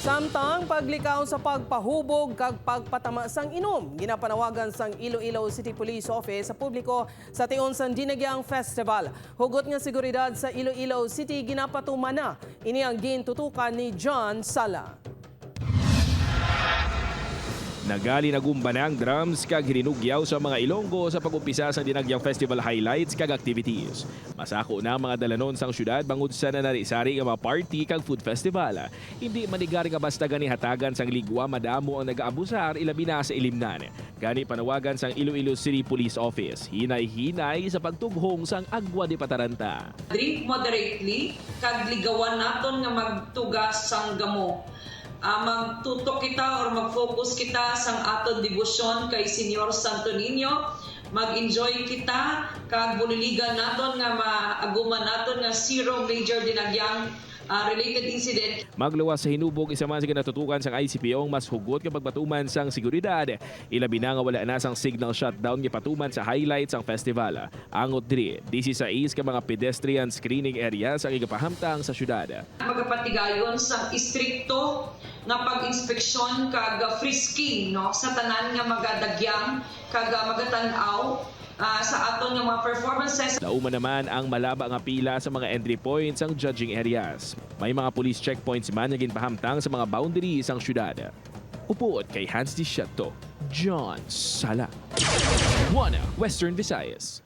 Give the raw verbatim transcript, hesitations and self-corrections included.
Samtang paglikaw sa pagpahubog kag pagpatama sang inom, ginapanawagan sang Iloilo City Police Office sa publiko sa tion sang Dinagyang Festival. Hugot nga seguridad sa Iloilo City ginapatuman na. Ini ang gintutukan ni John Sala. Nagali nagumba na ang drums kag hilinugyaw sa mga Ilonggo sa pag-umpisa sang Dinagyang Festival highlights kag activities. Masako na ang mga dalanon sang syudad bangod sa nanari-sari nga mga party kag food festival. Hindi manigar nga basta gani hatagan sang ligwa madamo ang nagaabusar, ilabi na sa ilimnan. Gani panawagan sang Iloilo City Police Office, hinay-hinay sa pagtughong sang Agua de Pataranta. Drink moderately kag ligawan naton nga magtugas sang gamo. Ah, magtutok kita or mag-focus kita sang aton debosyon kay Señor Santo Niño. Mag-enjoy kita kag buliligan naton nga maaguman naton nga zero major dinagyang, ah, related incident. Magluwas sa hinubog, isa man sa ginatutukan sang I C P O ang mas hugot nga pagpatuman sang seguridad, ilabi na nga wala na sang signal shutdown nga patuman sa highlight sang festival. Angot diri, disisais ka mga pedestrian screening areas ang igapahamtang sa syudad. Magapatigayon sang istrikto nga pag-inspeksyon kag frisking, no, sa tanan nga magadagyang kag, ah, magatan-aw, ah, sa aton nga mga performances. Nauman naman ang malaba nga pila sa mga entry points sang judging areas. May mga police checkpoints man nga ginpahamtang sa mga boundary sang syudad. Upod kay Hans Disiato, John Sala, One Western Visayas.